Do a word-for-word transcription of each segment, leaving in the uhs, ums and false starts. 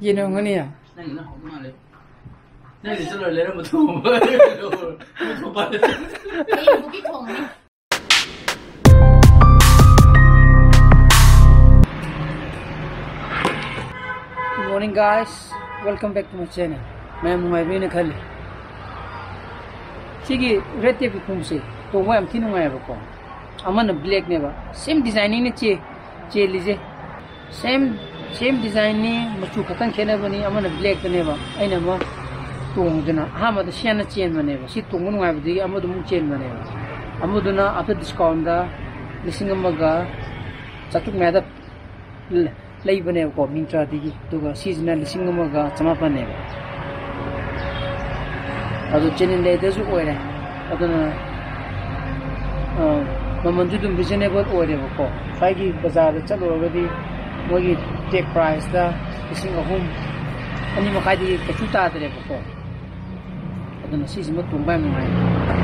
ꯌꯦꯟ ꯌꯣꯟꯒꯅꯤ? ꯅꯪꯒꯤꯅ ꯍꯧꯕ ꯃꯥꯜꯂꯦ꯫ ꯅꯪꯒꯤ ꯆꯠꯂꯣꯏ ꯂꯩꯔꯝꯕ ꯊꯣꯡꯕ꯫ ꯃꯨꯊꯣꯛꯄ꯫ ꯍꯌꯦꯡꯕꯨꯛꯀꯤ ꯊꯣꯡꯅꯤ꯫ Good morning, guys. Welcome back to my channel. ꯃꯌꯥꯝ ꯅꯨꯡꯉꯥꯏꯕꯤꯅ ꯈꯜꯂꯤ꯫ ꯁꯤꯒꯤ ꯔꯦꯠ ꯇꯦꯞꯀꯤ ꯈꯣꯡꯎꯞꯁꯦ ꯇꯣꯡꯕ ꯌꯥꯝ ꯊꯤ ꯅꯨꯡꯉꯥꯏꯌꯦꯕꯀꯣ꯫ ꯑꯃꯅ ꯕ꯭ꯂꯦꯛꯅꯦꯕ, ꯁꯦꯝ ꯗꯤꯖꯥꯏꯟꯅꯤꯡꯅ ꯆꯦ-, ꯆꯦꯜꯂꯤꯁꯦ꯫ ꯁꯦꯝ, ꯁꯦꯝ ꯗꯤꯖꯥꯏꯟꯅꯤ, ꯃꯆꯨ ꯈꯛꯇꯪ ꯈꯦꯠꯅꯕꯅꯤ, ꯑꯃꯅ ꯕ꯭ꯂꯦꯛꯇꯅꯦꯕ꯫ ꯑꯩꯅ ꯑꯃ ꯇꯣꯡꯗꯅ ꯑꯍꯥꯟꯕꯗ ꯁꯤ ꯍꯥꯟꯅ ꯆꯦꯟꯕꯅꯦꯕ, ꯁꯤ ꯇꯣꯡꯕ ꯅꯨꯡꯉꯥꯏꯕꯗꯒꯤ ꯑꯃꯗꯨ ꯑꯃꯨꯛ ꯆꯦꯟꯕꯅꯦꯕ꯫ ꯑꯃꯗꯨꯅ ꯑꯥꯐꯇꯔ ꯗꯤꯁꯀꯥꯎꯟꯗ ꯂꯤꯁꯤꯡ ꯑꯃꯒ ꯆꯥꯇ꯭ꯔꯨꯛ ꯃꯌꯥꯗ ꯂꯩꯕꯅꯦꯕꯀꯣ, ꯃꯤꯟꯇ꯭ꯔꯥꯗꯒꯤ꯫ ꯑꯗꯨꯒ ꯁꯤꯁꯤꯅ ꯂꯤꯁꯤꯡ ꯑꯃꯒ ꯆꯃꯥꯄꯟꯅꯦꯕ꯫ ꯑꯗꯨ ꯆꯦꯅꯦꯜ ꯂꯦꯗꯔꯁꯨ ꯑꯣꯏꯔꯦ꯫ ꯑꯗꯨꯅ, ꯑ, ꯃꯃꯜꯁꯨ ꯑꯗꯨꯝ ꯔꯤꯖꯅꯦꯕꯜ ꯑꯣꯏꯔꯦꯕꯀꯣ꯫ ꯁ꯭ꯋꯥꯏꯒꯤ ꯕꯖꯥꯔꯗ ꯆꯠꯂꯨꯔꯒꯗꯤ ꯃꯣꯏꯒꯤ ꯇꯦꯛ ꯄ꯭ꯔꯥꯏꯁꯇ ꯂꯤꯁꯤꯡ ꯑꯍꯨꯝ, ꯑꯅꯤ ꯃꯈꯥꯏꯗꯒꯤ ꯀꯩꯁꯨ ꯇꯥꯗ꯭ꯔꯦꯕꯀꯣ꯫ ꯑꯗꯨꯅ ꯁꯤꯁꯤꯃ ꯇꯣꯡꯕ ꯌꯥꯝ ꯅꯨꯡꯉꯥꯏ꯫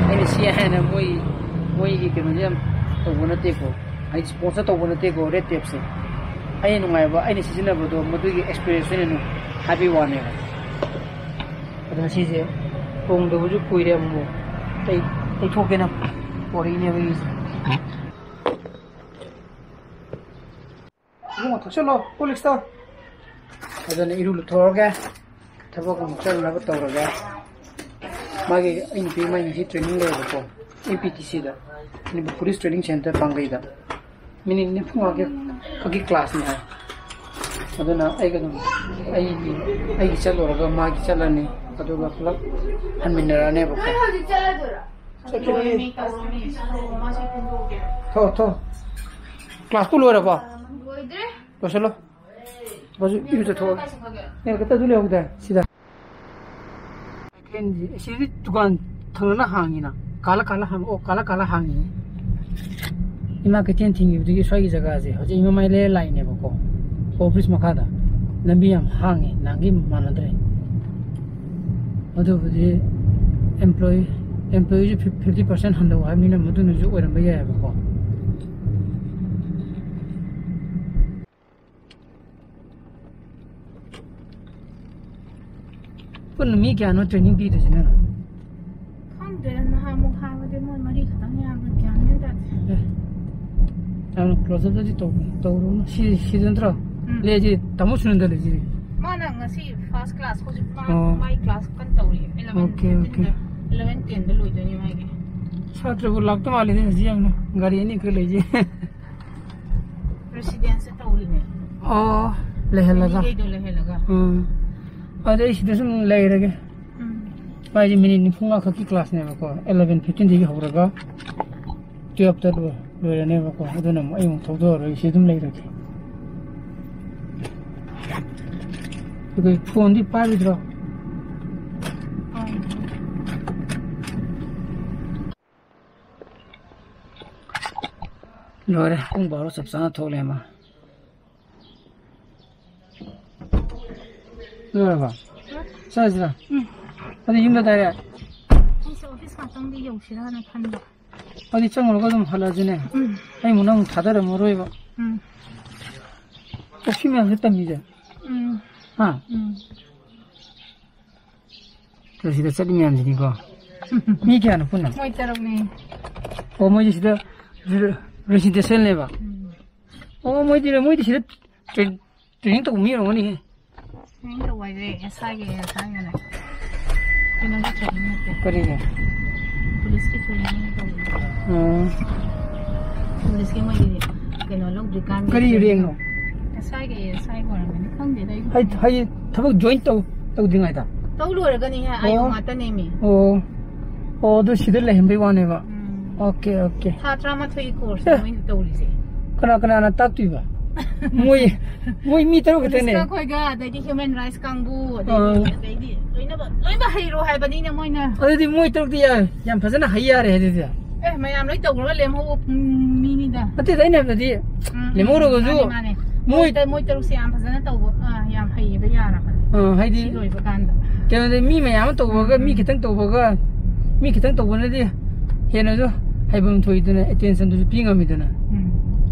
ꯑꯩꯅ ꯁꯤ ꯍꯥꯏꯅ ꯃꯣꯏ, ꯃꯣꯏꯒꯤ ꯀꯩꯅꯣꯁꯦ ꯌꯥꯝ ꯇꯧꯕ ꯅꯠꯇꯦꯀꯣ, ꯑꯩ ꯁ꯭ꯄꯣꯟꯁꯔ ꯇꯧꯕ ꯅꯠꯇꯦꯀꯣ ꯔꯦꯠ ꯇꯦꯞꯁꯦ꯫ ꯑꯩꯅ ꯅꯨꯡꯉꯥꯏꯕ, ꯑꯩꯅ ꯁꯤꯖꯤꯟꯅꯕꯗꯣ ꯃꯗꯨꯒꯤ ꯑꯦꯛꯁꯄꯤꯔꯤꯌꯦꯟꯁ ꯑꯣꯏꯅ ꯑꯗꯨꯝ ꯍꯥꯏꯕꯒꯤ ꯋꯥꯅꯦꯕ꯫ ꯑꯗꯨꯅ ꯁꯤꯁꯦ ꯇꯣꯡꯗꯕꯁꯨ ꯀꯨꯏꯔꯦ, ꯑꯃꯨꯛ ꯇꯩ-, ꯇꯩꯊꯣꯛꯀꯦꯅ ꯄꯣꯔꯛꯏꯅꯦꯕ ꯑꯩꯒꯤꯁꯦ꯫ ꯏꯕꯨꯡꯉꯣ, ꯊꯛꯆꯜꯂꯣ, ꯀꯣꯜ ꯂꯤꯛꯁꯇꯣ꯫ ꯑꯗꯨꯅ ꯏꯔꯨ ꯂꯨꯊꯣꯛꯑꯒꯦ, ꯊꯕꯛ ꯑꯃꯨꯛ ꯆꯠꯅꯕ ꯇꯧꯔꯒꯦ꯫ ꯃꯥꯒꯤ, ꯑꯩ ꯅꯨꯄꯤ ꯃꯥꯏ ꯉꯁꯤ ꯇ꯭ꯔꯦꯅꯤꯡ ꯂꯩꯌꯦꯕꯀꯣ, ꯑꯦꯝ ꯄꯤ ꯇꯤ ꯁꯤꯗ, ꯃꯅꯤꯄꯨꯔ ꯄꯨꯂꯤꯁ ꯇ꯭ꯔꯦꯅꯤꯡ ꯁꯦꯟꯇꯔ ꯄꯥꯡꯒꯩꯗ꯫ ꯃꯤꯅꯤꯠ ꯅꯤꯐꯨ ꯃꯉꯥꯒꯤ ꯈꯛꯀꯤ ꯀ꯭ꯂꯥꯁꯅꯤ ꯍꯥꯏ꯫ ꯑꯗꯨꯅ ꯑꯩꯒ ꯑꯗꯨꯝ, ꯑꯩꯒꯤ, ꯑꯩꯒꯤ ꯆꯠꯂꯨꯔꯒ ꯃꯥꯒꯤ ꯆꯠꯂꯅꯤ, ꯑꯗꯨꯒ ꯄꯨꯂꯞ ꯍꯟꯃꯤꯟꯅꯔꯛꯑꯅꯦꯕꯀꯣ꯫ ꯅꯣꯏ ꯍꯧꯖꯤꯛ ꯆꯠꯂꯗꯣꯏꯔꯣ? ꯆꯠꯈꯤꯔꯣꯏꯌꯦ꯫ ꯂꯣꯏꯔꯦ, ꯃꯤ ꯀꯧꯔꯝꯃꯤ꯫ ꯊꯣꯛꯑꯣ, ꯊꯣꯛꯑꯣ꯫ ꯀ꯭ꯂꯥꯁꯄꯨ ꯂꯣꯏꯔꯕꯣ? ꯂꯣꯏꯗ꯭ꯔꯦ꯫ ꯂꯣꯏꯁꯤꯜꯂꯣ꯫ ꯕꯥꯖꯨ, ꯏꯔꯨꯖꯊꯣꯛꯑꯒꯦ꯫ ꯀꯩꯊꯦꯜꯁꯦ꯫ ꯑꯦ, ꯀꯩꯊꯦꯜ ꯑꯗꯨ ꯂꯩꯍꯧꯗꯦ, ꯁꯤꯗ꯫ ꯀꯩꯊꯦꯜꯁꯦ, ꯁꯤꯗꯤ ꯗꯨꯀꯥꯟ ꯊꯪꯅꯅ ꯍꯥꯡꯉꯤꯅ꯫ ꯀꯥꯜꯂ ꯀꯥꯜꯂ ꯍꯥꯡ-, ꯑꯣ, ꯀꯥꯜꯂ ꯀꯥꯜꯂ ꯍꯥꯡꯉꯤ꯫ ꯏꯃꯥ ꯀꯩꯊꯦꯜ ꯊꯤꯡꯈꯤꯕꯗꯒꯤ ꯁ꯭ꯋꯥꯏꯒꯤ ꯖꯒꯥꯁꯦ ꯍꯧꯖꯤꯛ ꯏꯃꯥ ꯃꯥꯏ ꯂꯩꯔ ꯂꯥꯛꯏꯅꯦꯕꯀꯣ꯫ ꯑꯣꯐꯤꯁ ꯃꯈꯥꯗ꯫ ꯂꯝꯕꯤ ꯌꯥꯝ ꯍꯥꯡꯉꯤ, ꯅꯍꯥꯟꯒꯤ ꯃꯥꯟꯅꯗ꯭ꯔꯦ꯫ ꯑꯗꯨꯕꯨꯗꯤ employee, employeeꯁꯨ fif-, fifty percent ꯍꯟꯊꯧ ꯍꯥꯏꯕꯅꯤꯅ ꯃꯗꯨꯅꯁꯨ ꯑꯣꯏꯔꯝꯕ ꯌꯥꯏꯑꯕꯀꯣ꯫ ꯄꯨꯟꯅ ꯃꯤ ꯀꯌꯥꯅꯣ ꯇ꯭ꯔꯦꯅꯤꯡ ꯄꯤꯗꯣꯏꯁꯤꯅ? ꯈꯪꯗꯦ, ꯅꯍꯥꯟꯃꯨꯛ ꯍꯥꯏꯕꯗꯤ ꯃꯣꯏ ꯃꯔꯤ ꯈꯛꯇꯪ ꯌꯥꯝꯅ ꯒ꯭ꯌꯥꯟ ꯃꯦꯟ ꯇꯥꯗꯦ꯫ ꯑꯦ, ꯌꯥꯝꯅ ꯀ꯭ꯂꯣꯖꯞꯇꯗꯤ ꯇꯧ- ꯇꯧꯔꯨꯅꯨ꯫ ꯁꯤ ꯁꯤꯗ ꯅꯠꯇ꯭ꯔꯣ? ꯎꯝ꯫ ꯂꯩꯁꯤ ꯇꯥꯃꯣ ꯁꯨꯅꯟꯗ ꯂꯩꯁꯤ꯫ ꯃꯥꯅ ꯉꯁꯤ ꯐꯥꯔꯁ ꯀ꯭ꯂꯥꯁ ꯍꯧꯖꯤꯛ ꯃꯥ ꯑꯣ꯫ ꯃꯥꯏ ꯀ꯭ꯂꯥꯁ ꯀꯟꯅ ꯇꯧꯔꯤ꯫ Eleven okay, okay. ꯐꯤꯐꯇꯤꯟꯗ, ꯑꯦꯂꯚꯦꯟ ꯇꯦꯟꯗ ꯂꯣꯏꯗꯣꯏꯅꯤ ꯃꯥꯒꯤ꯫ ꯁꯥꯇ꯭ꯔꯕꯨ ꯂꯥꯛꯇ ꯃꯥꯜꯂꯤꯗ ꯍꯧꯖꯤꯛ ꯌꯥꯝꯅ꯫ ꯒꯥꯔꯤ ꯑꯅꯤ ꯈꯛ ꯂꯩꯁꯦ꯫ ꯔꯦꯁꯤꯗꯦꯟꯁꯇ ꯇꯧꯔꯤꯅꯦ꯫ ꯑꯣ, ꯂꯩꯍꯜꯂꯒ꯫ ꯃꯤꯈꯩꯗꯣ ꯂꯩꯍꯜꯂꯒ꯫ ꯎꯝ꯫ ꯑꯗꯩ ꯁꯤꯗ ꯁꯨꯝ ꯂꯩꯔꯒꯦ꯫ ꯎꯝ꯫ ꯃꯥꯏꯁꯦ ꯃꯤꯅꯤꯠ ꯅꯤꯐꯨ ꯃꯉꯥ ꯈꯛꯀꯤ ꯀ꯭ꯂꯥꯁꯅꯦꯕꯀꯣ, ꯑꯦꯂꯚꯦꯟ ꯐꯤꯐꯇꯤꯟꯗꯒꯤ ꯍꯧꯔꯒ ꯇꯨꯌꯦꯜꯞꯇ ꯂꯣꯏ-, ꯂꯣꯏꯔꯅꯦꯕꯀꯣ꯫ ꯑꯗꯨꯅ ꯑꯃꯨꯛ ꯑꯩ ꯑꯃꯨꯛ ꯊꯧꯗꯣꯛꯑꯔꯣꯏ, ꯁꯤ ꯑꯗꯨꯝ ꯂꯩꯔꯒꯦ꯫ ꯑꯗꯨꯒ ꯐꯣꯟꯗꯤ ꯄꯥꯏꯔꯣꯏꯗ꯭ꯔꯣ? ꯂꯣꯏꯔꯦ, ꯄꯨꯡ ꯕꯥꯔꯣ ꯆꯞ ꯆꯥꯅ ꯊꯣꯛꯂꯦ ꯃꯥ꯫ ꯂꯣꯏꯔꯕ? ꯆꯠꯂꯁꯤꯔ? ꯎꯝ꯫ ꯑꯗꯨ ꯌꯨꯝꯗ ꯗꯥꯏꯔꯦꯛ? ꯑꯩꯁꯨ ꯑꯣꯐꯤꯁ ꯉꯥꯛꯇꯪꯗꯤ ꯌꯧꯁꯤꯔꯥꯅ ꯈꯟꯕ꯫ ꯑꯗꯨꯗꯤ ꯆꯪꯉꯨꯔꯒ ꯑꯗꯨꯝ ꯍꯜꯂꯁꯤꯅꯦ꯫ ꯎꯝ꯫ ꯑꯩ ꯑꯃꯨꯛ ꯅꯪ ꯊꯥꯗꯔꯝꯃꯔꯣꯏꯕ꯫ ꯎꯝ꯫ ꯑꯣ, ꯁꯤ ꯃꯌꯥꯝꯁꯦ ꯇꯝꯃꯤꯁꯦ? ꯎꯝ꯫ ꯍꯥ? ꯎꯝ꯫ ꯑꯗꯣ ꯁꯤꯗ ꯆꯠꯂꯤ ꯃꯌꯥꯝꯁꯤꯗꯤꯀꯣ꯫ ꯃꯤ ꯀꯌꯥꯅꯣ ꯄꯨꯟꯅ? ꯃꯣꯏ ꯇꯔꯨꯛꯅꯦ꯫ ꯑꯣ, ꯃꯣꯏꯁꯦ ꯁꯤꯗ ꯔꯦ-, ꯔꯦꯁꯤꯗꯦꯟꯁꯤꯌꯦꯜꯅꯦꯕ? ꯎꯝ꯫ ꯑꯣ, ꯃꯣꯏꯗꯤ, ꯃꯣꯏꯗꯤ ꯁꯤꯗ ꯇ꯭ꯔꯦ-, ꯇ꯭ꯔꯦꯅꯤꯡ ꯇꯧꯕ ꯃꯤ ꯑꯣꯏꯔꯝꯒꯅꯤꯍꯦ꯫ ꯇ꯭ꯔꯦꯅꯤꯡ ꯇꯧꯕ ꯍꯥꯏꯁꯦ ꯑꯦꯁ ꯑꯥꯏꯒꯤ, ꯑꯦꯁ ꯑꯥꯏ ꯍꯥꯏꯅ꯫ ꯀꯩꯅꯣꯒꯤ ꯇ꯭ꯔꯦꯅꯤꯡ ꯅꯠꯇꯦ꯫ ꯀꯔꯤꯒꯤ? ꯄꯨꯂꯤꯁꯀꯤ ꯇ꯭ꯔꯦꯅꯤꯡ ꯇꯧꯕ꯫ ꯑꯣ꯫ ꯄꯨꯂꯤꯁꯀꯤ ꯃꯣꯏꯒꯤ ꯀꯩꯅꯣ ꯂꯧꯗ꯭ꯔꯤꯀꯥꯟꯒꯤ ꯀꯔꯤ ꯇ꯭ꯔꯦꯅꯤꯡ꯫ ꯔꯦꯡꯅꯣ? ꯑꯦꯁ ꯑꯥꯏꯒꯤ, ꯑꯦꯁ ꯑꯥꯏꯒꯤ ꯑꯣꯏꯔꯝꯒꯅꯤ꯫ ꯈꯪꯗꯦꯗ ꯑꯩꯁꯨ꯫ ꯍꯥꯏ-, ꯍꯥꯏꯗꯤ ꯊꯕꯛ ꯖꯣꯏꯟ ꯇꯧ-, ꯇꯧꯗ꯭ꯔꯤꯉꯩꯗ? ꯇꯧ ꯂꯣꯏꯔꯒꯅꯤꯍꯦ, ꯑꯥꯏ ꯑꯣ꯫ ꯑꯣ ꯉꯥꯛꯇꯅꯦꯃꯤ꯫ ꯑꯣ꯫ ꯑꯣ, ꯑꯗꯨ ꯁꯤꯗ ꯂꯩꯍꯟꯕꯩ ꯋꯥꯅꯦꯕ꯫ ꯎꯝ꯫ Okay, okay. ꯊꯥ ꯇꯔꯥꯃꯥꯊꯣꯏꯒꯤ ꯀꯣꯔꯁ ꯑꯦ꯫ ꯃꯣꯏꯅ ꯇꯧꯔꯤꯁꯦ꯫ ꯀꯅꯥ ꯀꯅꯥꯅ ꯇꯥꯛꯇꯣꯏꯕ? ꯃꯣꯏ, ꯃꯣꯏ ꯃꯤ ꯇꯔꯨꯛ ꯈꯛꯇꯅꯦ꯫ ꯄꯨꯂꯤꯁꯀ ꯑꯩꯈꯣꯏꯒ, ꯑꯗꯩꯗꯤ ꯍ꯭ꯌꯨꯃꯦꯟ ꯔꯥꯏꯠꯁ ꯀꯥꯡꯕꯨ, ꯑꯗꯩꯗꯤ, ꯑꯥ꯫ ꯑꯗꯩꯗꯤ ꯂꯣꯏꯅꯃꯛ, ꯂꯣꯏꯅꯃꯛ ꯍꯩꯔꯣ ꯍꯥꯏꯕꯅꯤꯅꯦ ꯃꯣꯏꯅ꯫ ꯑꯗꯨꯗꯤ ꯃꯣꯏ ꯇꯔꯨꯛꯇꯤ ꯌꯥ-, ꯌꯥꯝ ꯐꯖꯅ ꯍꯩ ꯌꯥꯔꯦ ꯑꯗꯨꯗꯤ꯫ ꯑꯦ, ꯃꯌꯥꯝ ꯂꯣꯏ ꯇꯧꯈ꯭ꯔꯒ ꯂꯦꯝꯍꯧꯕ ꯃꯤꯅꯤꯗ꯫ ꯅꯠꯇꯦꯗ, ꯑꯩꯅ ꯍꯥꯏꯕꯗꯤ ꯎꯝ, ꯎꯝ, ꯂꯦꯝꯍꯧꯔꯒꯁꯨ ꯃꯥꯅꯦ, ꯃꯥꯅꯦ꯫ ꯃꯣꯏ ꯃꯣꯏ ꯇ-, ꯃꯣꯏ ꯇꯔꯨꯛꯁꯦ ꯌꯥꯝ ꯐꯖꯅ ꯇꯧꯕ, ꯑꯥ, ꯌꯥꯝ ꯍꯩꯌꯦꯕ ꯌꯥꯔꯕꯅꯦ꯫ ꯑꯥ, ꯍꯥꯏꯗꯤ ꯁꯤ ꯂꯣꯏꯕ ꯀꯥꯟꯗ꯫ ꯀꯩꯅꯣꯗ ꯃꯤ ꯃꯌꯥꯝ ꯑꯃ ꯇꯧꯕꯒ ꯎꯝ, ꯃꯤ ꯎꯝ꯫ ꯈꯤꯇꯪ ꯇꯧꯕꯒ, ꯃꯤ ꯈꯤꯇꯪ ꯇꯧꯕꯅꯗꯤ ꯍꯦꯟꯅꯁꯨ ꯍꯩꯐꯝ ꯊꯣꯛꯏꯗꯅ, ꯑꯦꯇꯦꯟꯁꯟꯗꯨꯁꯨ ꯄꯤ ꯉꯝꯃꯤꯗꯅ꯫ ꯎꯝ꯫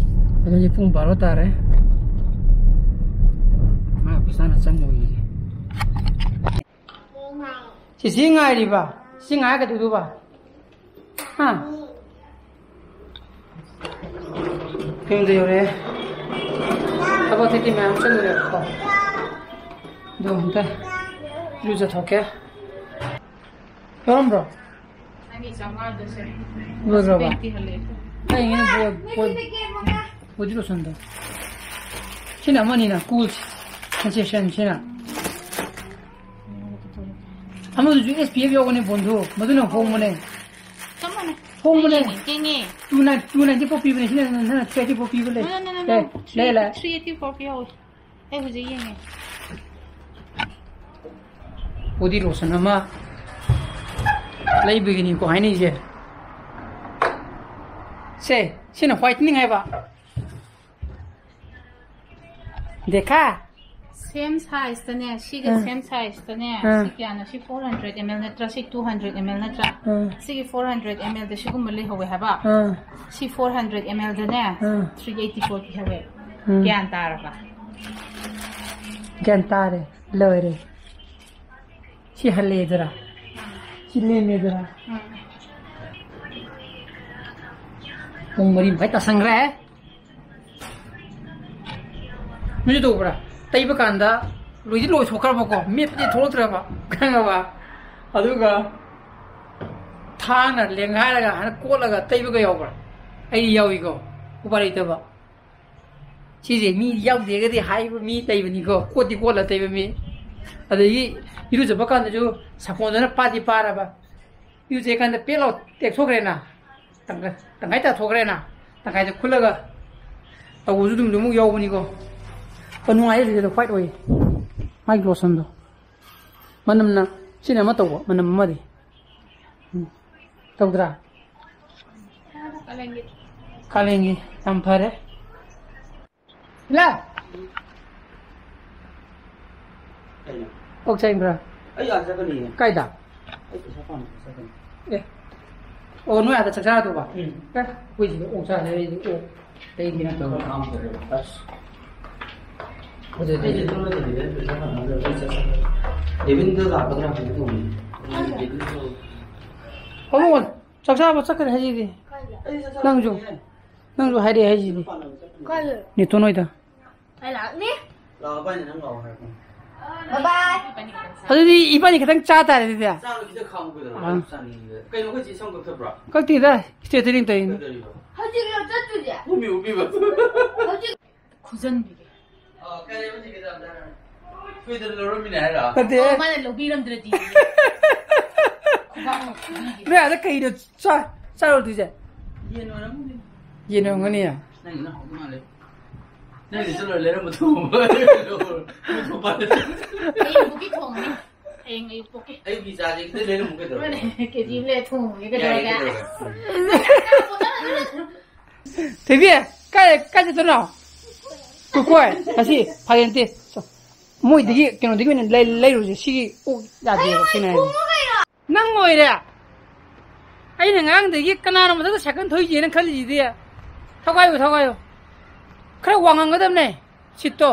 ꯑꯗꯨꯗꯤ ꯄꯨꯡ ꯕꯥꯔꯣ ꯇꯥꯔꯦ꯫ ꯃꯥ ꯑꯣꯐꯤꯁ ꯍꯥꯟꯅ ꯆꯪꯉꯨꯏꯌꯦ꯫ ꯁꯤꯁꯤ ꯉꯥꯏꯔꯤꯕ? ꯁꯤ ꯉꯥꯏꯔ ꯀꯩꯗꯧꯗꯨꯕ? ꯍꯥ? ꯌꯨꯝꯗ ꯌꯧꯔꯦ꯫ ꯊꯕꯛ ꯑꯇꯩ ꯃꯌꯥꯝ ꯆꯠꯂꯨꯔꯦꯕꯀꯣ꯫ ꯑꯗꯣ ꯑꯝꯇ ꯏꯔꯨꯖꯊꯣꯛꯀꯦ꯫ ꯌꯥꯎꯔꯝꯕ꯭ꯔꯣ? ꯂꯣꯏꯈ꯭ꯔꯕ? ꯑꯩ ꯉꯩꯅ ꯕꯣ-, ꯕꯣ-, ꯕꯣꯗꯤ ꯂꯣꯁꯟꯗꯣ꯫ ꯁꯤꯅ ꯑꯃꯅꯤꯅ, ꯀꯨꯜ ꯁꯦꯟꯁꯦꯁꯟ ꯁꯤꯅ꯫ ꯑꯃꯗꯨꯁꯨ S P F ꯌꯥꯎꯕꯅꯦ ꯕꯣꯟꯗꯨ, ꯃꯗꯨꯅ ꯍꯣꯡꯕꯅꯦ꯫ ꯆꯞ ꯃꯥꯟꯅꯩ꯫ ꯍꯣꯡꯕꯅꯦ꯫ ꯑꯩ ꯌꯦꯡꯉꯦ꯫ Two nine, two ninety four ꯄꯤꯕꯅꯦ, ꯁꯤꯅ ꯅꯪꯅ three eighty four ꯄꯤꯕ ꯂꯩ꯫ No, no, no, no, ꯂꯩ, no. ꯂꯩ, ꯂꯩ꯫ Three eighty four ꯄꯤꯍꯧꯋꯤ꯫ ꯑꯩ ꯍꯧꯖꯤꯛ ꯌꯦꯡꯉꯦ꯫ ꯕꯣꯗꯤ ꯂꯣꯁꯟ ꯑꯃ ꯂꯩꯕꯒꯤꯅꯤꯀꯣ ꯍꯥꯏꯅꯩꯁꯦ꯫ ꯁꯦ, ꯁꯤꯅ whitening ꯍꯥꯏꯕ꯫ ꯗꯦꯈꯥ? Same size ꯇꯅꯦ, ꯁꯤꯒ ꯑꯥ꯫ Same size ꯇꯅꯦ, ꯑꯥ꯫ ꯁꯤ ꯀꯌꯥꯅꯣ? ꯁꯤ four hundred M L ꯅꯠꯇ꯭ꯔꯥ? ꯁꯤ two hundred M L ꯅꯠꯇ꯭ꯔꯥ? ꯑꯥ꯫ ꯁꯤꯒꯤ four hundred M L ꯗ ꯁꯤꯒꯨꯝꯕ ꯂꯩꯍꯧꯋꯦ ꯍꯥꯏꯕ꯫ ꯑꯥ꯫ ꯁꯤ four hundred M L ꯗꯅꯦ, ꯑꯥ꯫ Three eighty four ꯄꯤꯍꯧꯋꯦ꯫ ꯑꯥ꯫ ꯒ꯭ꯌꯥꯟ ꯇꯥꯔꯕ? ꯒ꯭ꯌꯥꯟ ꯇꯥꯔꯦ, ꯂꯣꯏꯔꯦ꯫ ꯁꯤ ꯍꯜꯂꯦꯗꯨꯔꯥ? ꯁꯤ ꯂꯦꯝꯃꯦꯗꯨꯔꯥ? ꯎꯝ꯫ ꯄꯨꯡ ꯃꯔꯤ ꯃꯈꯥꯏ ꯇꯥꯁꯟꯈ꯭ꯔꯦ꯫ ꯅꯣꯏꯁꯨ ꯇꯧꯕ꯭ꯔꯥ? ꯇꯩꯕ ꯀꯥꯟꯗ ꯂꯣꯏꯗꯤ ꯂꯣꯏꯊꯣꯛꯈ꯭ꯔꯕꯀꯣ, ꯃꯦꯠꯄꯗꯤ ꯊꯣꯛꯂꯛꯇ꯭ꯔꯕ, ꯈꯪꯉꯕ? ꯑꯗꯨꯒ ꯊꯥꯡꯅ ꯂꯦꯡꯒꯥꯏꯔꯒ ꯍꯥꯏꯅ ꯀꯣꯠꯂꯒ ꯇꯩꯕꯒ ꯌꯥꯎꯕ꯭ꯔꯥ? ꯑꯩꯗꯤ ꯌꯥꯎꯏꯀꯣ, ꯎꯄꯥꯏ ꯂꯩꯇꯕ꯫ ꯁꯤꯁꯦ ꯃꯤ ꯌꯥꯎꯗꯦꯒꯗꯤ ꯍꯥꯏꯕ ꯃꯤ ꯂꯩꯕꯅꯤꯀꯣ, ꯀꯣꯠꯇꯤ ꯀꯣꯠꯂ ꯇꯩꯕ ꯃꯤ꯫ ꯑꯗꯒꯤ ꯏꯔꯨꯖꯕ ꯀꯥꯟꯗꯁꯨ ꯁꯥꯄꯣꯟꯗꯨꯅ ꯄꯥꯗꯤ ꯄꯥꯔꯕ, ꯏꯔꯨꯖꯩ ꯀꯥꯟꯗ ꯄꯦꯠ ꯂꯥꯎ ꯇꯦꯛꯊꯣꯛꯈ꯭ꯔꯦꯅ, ꯇꯪꯈꯥꯏ ꯇꯪꯈꯥꯏ ꯇꯥꯊꯣꯛꯈ꯭ꯔꯦꯅ, ꯇꯪꯈꯥꯏꯗ ꯈꯨꯜꯂꯒ ꯇꯧꯕꯁꯨ ꯑꯗꯨꯝ ꯑꯃꯨꯛ ꯌꯥꯎꯕꯅꯤꯀꯣ꯫ ꯑꯣ, ꯅꯨꯡꯉꯥꯏꯌꯦ, ꯑꯗꯨꯗꯤ white ꯑꯣꯏꯌꯦ ꯃꯥꯒꯤ ꯂꯣꯁꯟꯗꯣ꯫ ꯃꯅꯝꯅ, ꯁꯤꯅ ꯑꯃ ꯇꯧꯕ, ꯃꯅꯝ ꯑꯃꯗꯤ꯫ ꯎꯝ꯫ ꯇꯧꯗ꯭ꯔꯥ? ꯀꯥꯂꯦꯟꯒꯤ꯫ ꯀꯥꯂꯦꯟꯒꯤ ꯌꯥꯝ ꯐꯔꯦ꯫ ꯏꯂꯥ! ꯀꯩꯅꯣ? ꯑꯣꯛ ꯆꯥꯅꯤꯡꯕ꯭ꯔꯥ? ꯑꯩ ꯑꯥ ꯆꯠꯀꯅꯤꯌꯦ꯫ ꯀꯥꯏꯗ? ꯑꯩ ꯄꯩꯁꯥ ꯄꯥꯝꯕ ꯆꯠꯀꯅꯤ꯫ ꯑꯦ꯫ ꯑꯣ, ꯅꯣꯏ ꯑꯥꯗ ꯆꯥꯛ ꯆꯥꯔꯗꯧꯕ? ꯎꯝ꯫ ꯑꯦ, ꯑꯩꯈꯣꯏ ꯁꯤꯗ ꯑꯣꯛ ꯆꯥꯅꯤ, ꯑꯩꯗꯤ ꯑꯣꯛ ꯂꯩꯒꯦꯅ ꯇꯧꯕ꯫ ꯑꯁ꯫ ꯑꯗꯨꯗꯤ ꯑꯩꯁꯦ ꯇꯨꯝꯃꯗꯤ ꯗꯦꯕꯤꯟ ꯄꯩꯁꯥ ꯐꯪꯉꯔꯣꯏ, ꯑꯩ ꯆꯠ-, ꯆꯠ-, ꯗꯦꯕꯤꯟꯗꯣ ꯂꯥꯛꯀꯗ꯭ꯔꯥ ꯍꯪꯒꯦ ꯇꯧꯕꯅꯤ꯫ ꯍꯧꯔꯛꯑꯣ꯫ ꯆꯥꯛ ꯆꯥꯕ ꯆꯠꯈ꯭ꯔꯦ ꯍꯥꯏꯁꯤꯗꯤ꯫ ꯅꯪꯁꯨ꯫ ꯅꯪꯁꯨ ꯍꯥꯏꯔꯛꯑꯦ ꯍꯥꯏꯁꯤꯗꯤ꯫ ꯀꯥꯏꯗ? ꯅꯦꯇꯣꯟ ꯍꯣꯏꯗ꯫ ꯑꯩ ꯂꯥꯛꯅꯤ꯫ ꯂꯥꯛꯑꯣ, ꯏꯕꯥꯅꯤ ꯅꯪ ꯂꯥꯛꯑꯣ ꯍꯥꯏꯔꯛꯄꯅꯦ꯫ ꯕꯥꯏ ꯕꯥꯏ꯫ ꯑꯗꯨꯗꯤ ꯏꯕꯥꯅꯤ ꯈꯛꯇꯪ ꯆꯥ ꯇꯥꯔꯦ ꯑꯗꯨꯗꯤ꯫ ꯆꯥꯕ ꯈꯤꯇꯪ ꯈꯥꯝꯃꯨ ꯀꯩꯗꯧꯔꯒꯦ? ꯑꯥ꯫ ꯆꯥꯅꯤꯡꯉꯤꯗ꯫ ꯀꯩꯅꯣ, ꯑꯩꯈꯣꯏ ꯆꯦ ꯁꯝ ꯀꯛꯊꯠꯄ꯭ꯔꯣ? ꯀꯛꯇꯦꯗ, straighten ꯇꯧꯔꯤꯅꯤ꯫ ꯀꯩꯗꯧꯔꯤꯕ? ꯍꯧꯖꯤꯛ ꯂꯧ ꯆꯠꯇꯣꯏꯁꯦ꯫ ꯎꯃꯤ, ꯎꯃꯤꯕ꯫ ꯍꯧꯖꯤꯛ ꯈꯨꯖꯟꯕꯤꯒꯦ꯫ ꯑ, ꯀꯔꯤ ꯍꯧꯖꯤꯛꯀꯤꯗꯣ ꯑꯝꯇ ꯍꯥꯏꯔꯣ꯫ ꯁꯣꯏꯗꯅ ꯂꯧꯔꯝꯃꯤꯅꯦ ꯍꯥꯏꯔꯣ? ꯅꯠꯇꯦ꯫ ꯑꯣ, ꯃꯥꯅ ꯂꯧꯕꯤꯔꯝꯗ꯭ꯔꯗꯤ꯫ ꯈꯨꯕꯥꯛꯅ ꯈꯨꯕꯤꯒꯦ꯫ ꯅꯣꯏ ꯑꯥꯗ ꯀꯩꯅꯣ ꯆꯥ-, ꯆꯥꯔꯨꯗꯣꯏꯁꯦ? ꯌꯦꯟ ꯑꯣꯏꯔꯝꯒꯅꯤ꯫ ꯌꯦꯟ ꯑꯣꯏꯔꯝꯒꯅꯤ? ꯅꯪꯒꯤꯅ ꯍꯥꯎꯗꯧ ꯃꯥꯜꯂꯦ꯫ ꯅꯪꯒꯤꯗꯤ ꯆꯠꯂꯣꯏ, ꯂꯩꯔꯝꯕ ꯊꯣꯡꯉꯣ꯫ ꯍꯌꯦꯡ ꯄꯣꯛꯀꯤ ꯊꯣꯡꯉꯅꯤ꯫ ꯍꯌꯦꯡ ꯑꯌꯨꯛ ꯄꯣꯛꯀꯤ꯫ ꯑꯌꯨꯛꯀꯤ ꯆꯥꯁꯦ ꯈꯤꯇꯪ ꯂꯩꯔꯝꯃꯨ ꯀꯩꯗꯧꯔꯒꯦ? ꯍꯣꯏꯅꯦ, ꯀꯦ ꯖꯤ ꯑꯃ ꯂꯩꯔ ꯊꯣꯡꯉꯒꯦ ꯌꯥꯏꯌꯦ, ꯀꯩꯗꯧꯔꯒꯦ? ꯀꯩꯗꯧꯔꯒꯦ? ꯊꯣꯏꯕꯤ, ꯀꯥꯏ, ꯀꯥꯏ ꯆꯠꯇꯣꯏꯅꯣ? ꯀꯣꯏ, ꯀꯣꯏ, ꯉꯁꯤ ꯐꯥꯒꯤ ꯅꯠꯇꯦ꯫ ꯃꯣꯏꯗꯒꯤ, ꯀꯩꯅꯣꯗꯒꯤ ꯑꯣꯏꯅ ꯂꯩ-, ꯂꯩꯔꯨꯁꯦ꯫ ꯁꯤꯒꯤ ꯑꯣꯛ ꯌꯥꯗꯦꯕ, ꯁꯤꯅ ꯍꯥꯏꯁꯦ꯫ ꯅꯪ ꯑꯣꯏꯔꯦ꯫ ꯑꯩꯅ ꯉꯔꯥꯡꯗꯒꯤ ꯀꯅꯥꯅꯣ ꯃꯊꯛꯇ ꯁꯥꯏꯀꯜ ꯊꯧꯏꯁꯦꯅ ꯈꯜꯂꯤꯁꯤꯗꯤ꯫ ꯊꯧꯒꯥꯏꯌꯨ, ꯊꯧꯒꯥꯏꯌꯨ꯫ ꯈꯔ ꯋꯥꯡꯉꯝꯒꯗꯕꯅꯦ ꯁꯤꯠꯇꯣ꯫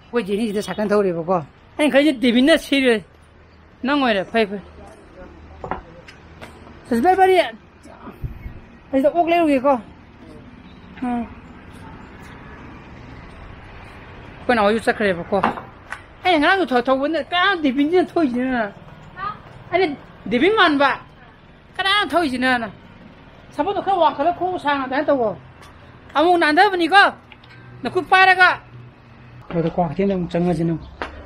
ꯑꯩꯈꯣꯏ ꯖꯦꯅꯤꯁꯤꯗ ꯁꯥꯏꯀꯜ ꯊꯧꯔꯦꯕꯀꯣ꯫ ꯑꯩꯅ ꯈꯜꯂꯤꯁꯦ ꯗꯦꯕꯤꯟꯅ ꯁꯤꯔꯦ꯫ ꯅꯪ ꯑꯣꯏꯔꯦ꯫ ꯐꯩ, ꯐꯩ꯫ ꯁꯁꯄꯦꯟ ꯄꯥꯔꯤ꯫ ꯑꯁꯤꯗ ꯑꯣꯛ ꯂꯩꯔꯨꯒꯦꯀꯣ꯫ ꯎꯝ꯫ ꯑꯩꯈꯣꯏ ꯅꯥꯎꯁꯨ ꯆꯠꯈ꯭ꯔꯦꯕꯀꯣ꯫ ꯑꯩꯅ ꯉꯔꯥꯡꯁꯨ ꯊꯧ-, ꯊꯧꯕꯅ ꯀꯅꯥ ꯗꯦꯕꯤꯟꯁꯤꯅ ꯊꯧꯏꯁꯤꯅ? ꯑꯩꯅ ꯗꯦꯕꯤꯟ ꯃꯥꯟꯕ꯫ ꯀꯅꯥꯅ ꯊꯧꯏꯁꯤꯅꯅ? ꯁꯥꯄꯣꯟꯗꯣ ꯈꯔ ꯋꯥꯡꯈꯠꯂ ꯈꯣꯡ ꯁꯥꯡꯅ ꯑꯗꯨꯃꯥꯏꯅ ꯇꯧꯋꯣ꯫ ꯑꯃꯨꯛ ꯅꯥꯟꯊꯕꯅꯤꯀꯣ꯫ ꯅꯈꯨꯠ ꯄꯥꯏꯔꯒ꯫ ꯑꯗꯣ ꯀ꯭ꯋꯥꯀꯩꯊꯦꯜꯗ ꯑꯃꯨꯛ ꯆꯪꯉꯁꯤ ꯅꯪ꯫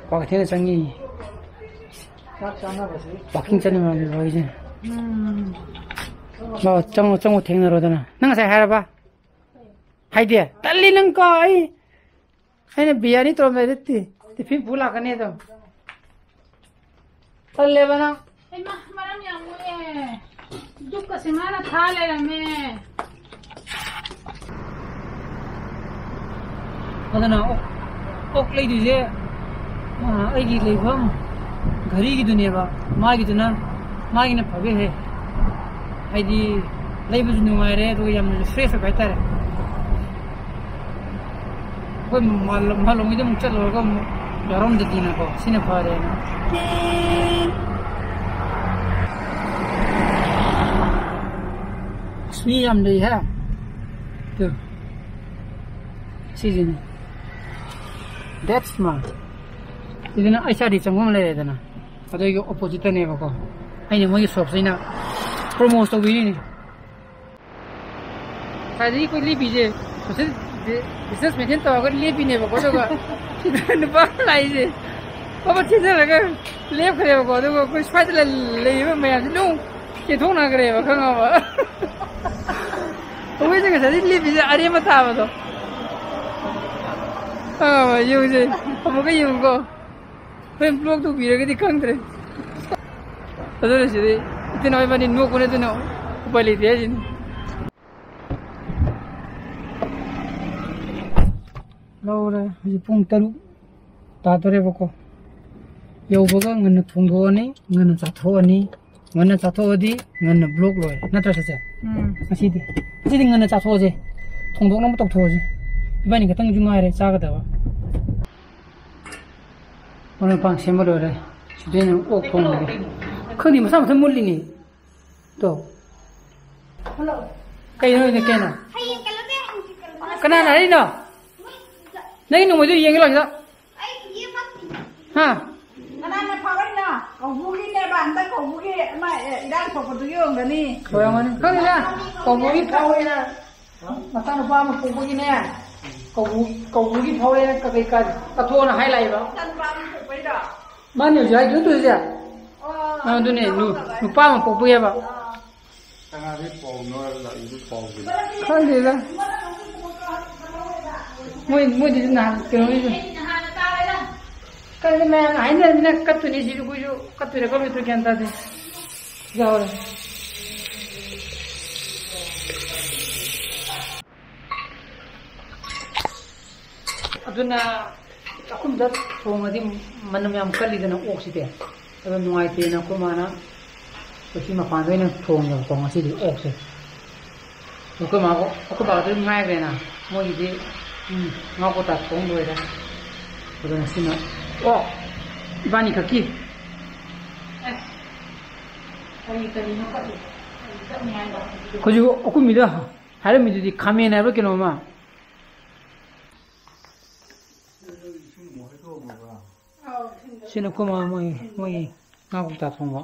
ꯀ꯭ꯋꯥꯀꯩꯊꯦꯜꯗ ꯆꯪꯉꯤ꯫ ꯆꯥꯛ ꯆꯥꯅꯕꯁꯤ꯫ Walking ꯆꯠꯅꯤꯡꯉꯕꯅꯦꯕ ꯑꯩꯁꯦ꯫ ꯎꯝ꯫ ꯂꯥꯛꯑꯣ, ꯆꯪꯉꯣ, ꯆꯪꯉꯣ, ꯊꯦꯡꯅꯔꯣꯗꯅ꯫ ꯅꯪ ꯉꯁꯥꯏ ꯍꯥꯏꯔꯕ? ꯍꯥꯏꯗꯦ? ꯇꯜꯂꯤ ꯅꯪ ꯀꯣ, ꯑꯩ꯫ ꯑꯩꯅ ꯕꯤꯔꯌꯥꯅꯤ ꯇꯧꯔꯝꯗꯥꯏꯗ ꯇꯤ-, ꯇꯤꯐꯤꯟ ꯄꯨ ꯂꯥꯛꯀꯅꯤ ꯑꯗꯨꯝ꯫ ꯇꯜꯂꯦꯕ ꯅꯪ꯫ ꯍꯩꯃꯥ, ꯃꯔꯝ ꯌꯥꯝ ꯃꯣꯛꯑꯦ꯫ ꯗꯨꯛꯀꯁꯦ ꯃꯥꯅ ꯊꯥ ꯂꯩꯔꯝꯃꯦ꯫ ꯑꯗꯨꯅ ꯑꯣꯛ, ꯑꯣꯛ ꯂꯩꯗꯣꯏꯁꯦ, ꯑ, ꯑꯩꯒꯤ ꯂꯩꯐꯝ ꯘꯔꯤꯒꯤꯗꯨꯅꯦꯕ꯫ ꯃꯥꯒꯤꯗꯨꯅ, ꯃꯥꯒꯤꯅ ꯐꯕ ꯍꯦ꯫ ꯍꯥꯏꯗꯤ ꯂꯩꯕꯁꯨ ꯅꯨꯡꯉꯥꯏꯔꯦ, ꯑꯗꯨꯒ ꯌꯥꯝꯅꯁꯨ fresh ꯑꯣꯏꯕ ꯍꯥꯏꯇꯥꯔꯦ꯫ ꯑꯩꯈꯣꯏ ꯃꯥ-, ꯃꯥꯂꯣꯝꯒꯤꯗ ꯑꯃꯨꯛ ꯆꯠꯂꯨꯔꯒ ꯑꯃꯨꯛ ꯌꯥꯎꯔꯝꯗꯗꯤꯅꯀꯣ, ꯁꯤꯅ ꯐꯔꯦꯅ꯫ ꯑꯁ, ꯃꯤ ꯌꯥꯝ ꯂꯩ ꯍꯦ꯫ ꯇꯨ꯫ ꯁꯤꯁꯤꯅꯤ꯫ That's smart꯫ ꯁꯤꯗꯅ ꯑꯩꯆ ꯑꯥꯔ ꯗꯤ ꯆꯪꯐꯝ ꯂꯩꯔꯦꯗꯅ꯫ ꯑꯗꯨꯒꯤ oppositeꯇꯅꯦꯕꯀꯣ꯫ ꯑꯩꯅ ꯃꯣꯏꯒꯤ shopꯁꯦ ꯑꯩꯅ promote ꯇꯧꯕꯤꯔꯤꯅꯤ꯫ ꯉꯁꯥꯏꯗꯒꯤ ꯑꯩꯈꯣꯏ ꯂꯦꯞꯄꯤꯁꯦ, social distance maintain ꯇꯧꯔꯒ ꯂꯦꯞꯄꯤꯅꯦꯕꯀꯣ, ꯑꯗꯨꯒ ꯁꯤꯗ ꯅꯨꯄꯥ ꯑꯃ ꯂꯥꯛꯏꯁꯦ, ꯐꯕꯠ ꯆꯦꯟꯖꯜꯂꯒ ꯂꯦꯞꯈ꯭ꯔꯦꯕꯀꯣ, ꯑꯗꯨꯒ ꯑꯩꯈꯣꯏ ꯁ꯭ꯋꯥꯏꯗ ꯂꯩ-, ꯂꯩꯔꯤꯕ ꯃꯌꯥꯝꯁꯤ ꯂꯣꯏ ꯆꯦꯟꯊꯣꯛꯅꯈ꯭ꯔꯦꯕ, ꯈꯪꯉꯕ? ꯑꯩꯈꯣꯏꯁꯦ ꯉꯁꯥꯏꯗꯒꯤ ꯂꯦꯞꯄꯤꯁꯦ ꯑꯔꯦꯝꯕ ꯇꯥꯕꯗꯣ, ꯈꯪꯉꯕ? ꯌꯦꯡꯉꯨꯁꯦ, ꯑꯃꯨꯛꯀ ꯌꯦꯡꯉꯨꯀꯣ꯫ ꯍꯣꯔꯦꯟ block ꯇꯧꯕꯤꯔꯒꯗꯤ ꯈꯪꯗ꯭ꯔꯦ꯫ ꯑꯗꯨꯅ ꯁꯤꯗꯤ ꯏꯆꯤꯟ ꯏꯅꯥꯎ ꯏꯕꯥꯅꯤ ꯅꯣꯛꯄꯅꯦ, ꯑꯗꯨꯅ ꯎꯄꯥꯏ ꯂꯩꯇꯦ ꯍꯥꯏꯁꯤꯅꯤ꯫ ꯂꯧꯔꯦ꯫ ꯍꯧꯖꯤꯛ ꯄꯨꯡ ꯇꯔꯨꯛ ꯇꯥꯗꯣꯔꯦꯕꯀꯣ꯫ ꯌꯧꯕꯒ ꯉꯟꯅ ꯊꯣꯡꯗꯣꯛꯑꯅꯤ, ꯉꯟꯅ ꯆꯥꯊꯣꯛꯑꯅꯤ꯫ ꯉꯟꯅ ꯆꯥꯊꯣꯛꯑꯗꯤ ꯉꯟꯅ block ꯂꯣꯏꯔꯦ, ꯅꯠꯇ꯭ꯔꯥ ꯆꯦꯆꯦ? ꯎꯝ꯫ ꯉꯁꯤꯗꯤ, ꯉꯁꯤꯗꯤ ꯉꯟꯅ ꯆꯥꯊꯣꯛꯑꯁꯦ꯫ ꯊꯣꯡꯗꯣꯛꯅꯕ ꯇꯧꯊꯣꯛꯑꯁꯦ꯫ ꯏꯕꯥꯅꯤ ꯈꯛꯇꯪꯁꯨ ꯉꯥꯏꯔꯦ ꯆꯥꯒꯗꯕ꯫ ꯃꯔꯣꯏ ꯃꯄꯥꯡ ꯁꯦꯝꯕ ꯂꯣꯏꯔꯦ꯫ ꯁꯤꯗ ꯑꯩꯅ ꯑꯣꯛ ꯊꯣꯡꯉꯒꯦ꯫ ꯈꯪꯗꯦ, ꯃꯁꯥ ꯃꯊꯟ ꯃꯨꯠꯂꯤꯅꯦ꯫ ꯇꯣ꯫ ꯀꯩꯅꯣ ꯏꯅꯦ, ꯀꯩꯅꯣ? ꯀꯅꯥꯅ ꯍꯥꯏꯔꯤꯅꯣ? ꯅꯪꯒꯤ ꯅꯣꯡꯃꯩꯗꯨ ꯌꯦꯡꯒꯦ ꯂꯥꯛꯁꯤꯗ꯫ ꯍꯥ? ꯀꯅꯥꯅ ꯐꯥꯎꯔꯛꯏꯅꯣ? ꯀꯧꯕ꯭ꯔꯨꯒꯤꯅꯦꯕ, ꯍꯟꯗꯛ ꯀꯧꯕ꯭ꯔꯨꯒꯤ ꯑꯃ, ꯑꯦ, ꯏꯔꯥꯡ ꯊꯣꯛꯄꯗꯨꯒꯤ ꯑꯣꯏꯔꯝꯒꯅꯤ꯫ ꯑꯣꯏꯔꯝꯒꯅꯤ꯫ ꯈꯪꯗꯦꯗ, ꯀꯧꯕ꯭ꯔꯨꯒꯤ ꯐꯥꯎꯔꯛꯏꯔ, ꯃꯆꯥꯅꯨꯄꯥ ꯑꯃ ꯄꯣꯛꯄꯒꯤꯅꯦ, ꯀꯧꯕ꯭ꯔꯨ-, ꯀꯧꯕ꯭ꯔꯨꯒꯤ ꯐꯥꯎꯔꯛꯑꯦꯅ ꯀꯀꯩ ꯀ-, ꯀꯠꯊꯣꯛꯑꯣꯅ ꯍꯥꯏ ꯂꯥꯛꯏꯕ꯫ ꯃꯆꯥꯅꯨꯄꯥ ꯑꯃ ꯄꯣꯛꯄꯩꯗꯣ? ꯃꯥꯅꯦ ꯍꯧꯖꯤꯛ ꯍꯥꯏꯗꯨ ꯅꯠꯇ꯭ꯔꯣ ꯍꯧꯖꯤꯛ? ꯑꯣ, ꯑ, ꯑꯗꯨꯅꯦ, ꯅꯨ-, ꯅꯨꯄꯥ ꯑꯃ ꯄꯣꯛꯄꯒꯤꯕ꯫ ꯑꯣ꯫ ꯀꯅꯥꯗꯩ ꯄꯥꯎꯅꯣ ꯂꯥꯛꯏꯗꯨ ꯄꯥꯎꯁꯦ? ꯈꯪꯗꯦꯗ꯫ ꯃꯣꯏ, ꯃꯣꯏꯗꯤ ꯅꯍꯥꯟ ꯀꯩꯅꯣꯒꯤꯁꯨ꯫ ꯈꯪꯗꯦ, ꯃꯌꯥꯝꯅ ꯍꯥꯏꯅꯔꯃꯤꯅ ꯀꯠꯇꯣꯏꯅꯤ ꯁꯤꯁꯨ, ꯑꯩꯈꯣꯏꯁꯨ ꯀꯠꯇꯣꯏꯔꯥ ꯀꯠꯂꯣꯏꯗꯣꯏꯔꯥ ꯒ꯭ꯌꯥꯟ ꯇꯥꯗꯦ꯫ ꯌꯥꯎꯔꯦ꯫ ꯑꯗꯨꯅ ꯆꯥꯛꯈꯨꯝꯗ ꯊꯣꯡꯉꯗꯤ ꯃꯅꯝ ꯌꯥꯝ ꯀꯜꯂꯤꯗꯅ ꯑꯣꯛꯁꯤꯗꯤ꯫ ꯑꯗꯣ ꯅꯨꯡꯉꯥꯏꯇꯦꯅ ꯑꯩꯈꯣꯏ ꯃꯥꯅ ꯑꯩꯈꯣꯏ ꯁꯤ ꯃꯄꯥꯟꯗ ꯑꯣꯏꯅ ꯊꯣꯡꯉꯦꯕꯀꯣ ꯉꯁꯤꯗꯤ ꯑꯣꯛꯁꯦ꯫ ꯑꯩꯈꯣꯏ ꯃꯥ, ꯑꯩꯈꯣꯏ ꯕꯥꯗꯨ ꯑꯗꯨꯝ ꯉꯥꯏꯈ꯭ꯔꯦꯅ꯫ ꯃꯣꯏꯒꯤꯗꯤ, ꯎꯝ, ꯉꯥ ꯀꯧꯇꯥ ꯊꯣꯡ ꯂꯣꯏꯔꯦ꯫ ꯑꯗꯨꯅ ꯁꯤꯅ, ꯑꯣ, ꯏꯕꯥꯅꯤ ꯈꯛꯀꯤ꯫ ꯀꯔꯤ ꯀꯔꯤꯅꯣ ꯀꯛꯏ? ꯀꯔꯤ ꯀꯛꯅꯤ ꯍꯥꯏꯕ? ꯍꯧꯖꯤꯛ ꯑꯀꯨꯝꯕꯤꯗ ꯍꯥꯏꯔꯝꯃꯤꯗꯨꯗꯤ ꯈꯥꯃꯦꯟ ꯍꯥꯏꯕ꯭ꯔꯥ ꯀꯩꯅꯣꯝꯃ꯫ ꯁꯤꯅ ꯑꯩꯈꯣꯏ ꯃꯥ ꯃꯣꯏ, ꯃꯣꯏ ꯉꯥ ꯀꯧꯇꯥ ꯊꯣꯡꯕ꯫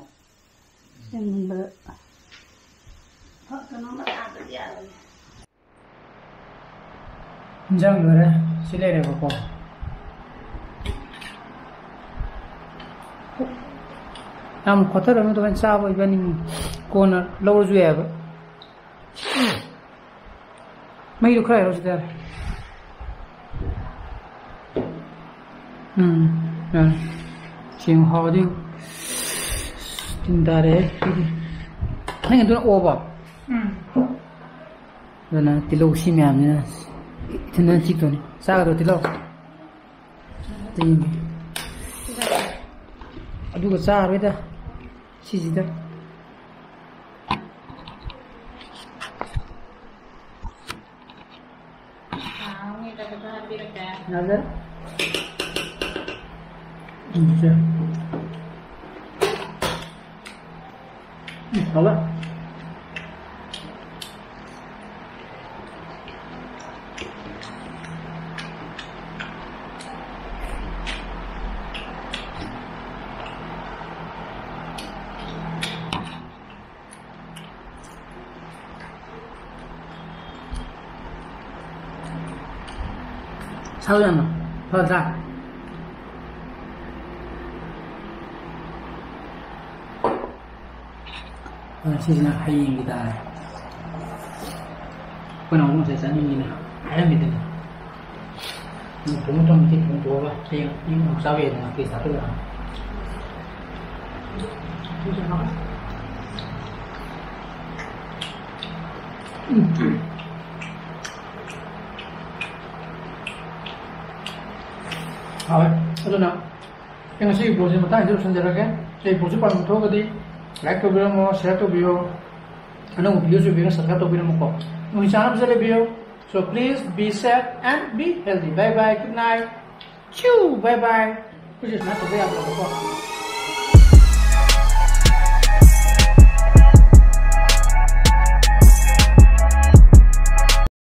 ꯁꯦꯝꯕꯗ ꯀꯩꯅꯣꯝꯃ ꯊꯥꯗꯗꯤ ꯌꯥꯔꯣꯏ꯫ ꯏꯟꯖꯥꯡ ꯂꯣꯏꯔꯦ꯫ ꯁꯤ ꯂꯩꯔꯦꯕꯀꯣ꯫ ꯌꯥꯝ ꯈꯣꯠꯊꯔꯅꯨ, ꯑꯗꯨꯃꯥꯏꯅ ꯆꯥꯕ ꯏꯕꯥꯅꯤ ꯀꯣꯟꯅ ꯂꯧꯔꯁꯨ ꯌꯥꯏꯕ꯫ ꯃꯩꯗꯣ ꯈꯔ ꯍꯥꯏꯔꯣ ꯁꯤꯗ ꯌꯥꯔꯦ꯫ ꯎꯝ, ꯌꯥꯔꯦ꯫ ꯁꯦꯡ ꯍꯥꯎꯔꯗꯤ ꯇꯤꯟ ꯇꯥꯔꯦ꯫ ꯅꯪ ꯑꯗꯨꯅ ꯑꯣꯕ? ꯎꯝ꯫ ꯑꯗꯨꯅ ꯇꯤꯜꯍꯧ ꯁꯤ ꯃꯌꯥꯝꯁꯤꯅ ꯏꯊꯟꯗꯅ ꯆꯤꯛꯇꯣꯏꯅꯤ꯫ ꯆꯥꯒꯗ꯭ꯔꯣ ꯇꯤꯜꯍꯧ? ꯆꯤꯛꯏꯅꯤ꯫ ꯑꯗꯨꯒ ꯆꯥꯔꯣꯏꯗ ꯁꯤꯁꯤꯗ꯫ ꯍꯥꯎꯅꯤꯗ ꯈꯔ ꯍꯥꯞꯄꯤꯔꯛꯀꯦ꯫ ꯌꯥꯗꯦ꯫ ꯎꯝ, ꯁꯦ꯫ ꯎꯝ, ꯍꯥꯎꯋꯦ꯫ ꯁꯥꯎ ꯌꯥꯝꯅ ꯐꯗ꯭ꯔꯥ? ꯑꯗꯨꯅ ꯁꯤꯁꯤꯅ ꯍꯌꯦꯡꯒꯤ ꯇꯥꯔꯦ꯫ ꯑꯩꯈꯣꯏ ꯅꯥꯎꯕ ꯉꯁꯥꯏ ꯆꯥꯅꯤꯡꯉꯤꯅ ꯍꯥꯏꯔꯝꯃꯤꯗꯅ꯫ ꯊꯣꯡ ꯊꯣꯡ ꯁꯤ ꯊꯣꯡꯗꯣꯛꯑꯒ ꯍꯌꯦꯡ ꯑꯌꯨꯛ ꯑꯃꯨꯛ ꯆꯥꯕ ꯌꯥꯏꯗꯅ ꯐ꯭ꯔꯤꯖ ꯍꯥꯞꯆꯜꯂꯒ꯫ ꯍꯥꯎꯋꯦ꯫ ꯑꯗꯨꯅ ꯑꯩ ꯉꯁꯤꯒꯤ vlogꯁꯦ ꯃꯇꯥꯡꯁꯤꯗ ꯂꯣꯏꯁꯤꯟꯖꯔꯒꯦ꯫ ꯑꯩ vlogꯁꯦ ꯄꯥꯝꯕꯤꯕ ꯊꯣꯛꯑꯒꯗꯤ like ꯇꯧꯕꯤꯔꯝꯃꯣ, share ꯇꯧꯕꯤꯌꯣ꯫ ꯑꯅꯧꯕ videoꯁꯨ ꯌꯦꯡꯕꯤꯔꯒ subscribe ꯇꯧꯕꯤꯔꯝꯃꯨꯀꯣ꯫ ꯅꯣꯏ ꯆꯥꯅꯕꯁꯦ ꯂꯩꯕꯤꯌꯨ꯫ So please be safe and be healthy. Bye bye. Good night. ꯁ꯭ꯌꯨ, bye bye꯫ ꯑꯩꯈꯣꯏꯁꯨ ꯁꯨꯃꯥꯏꯅ ꯇꯧꯕ ꯌꯥꯕ꯭ꯔꯣꯀꯣ?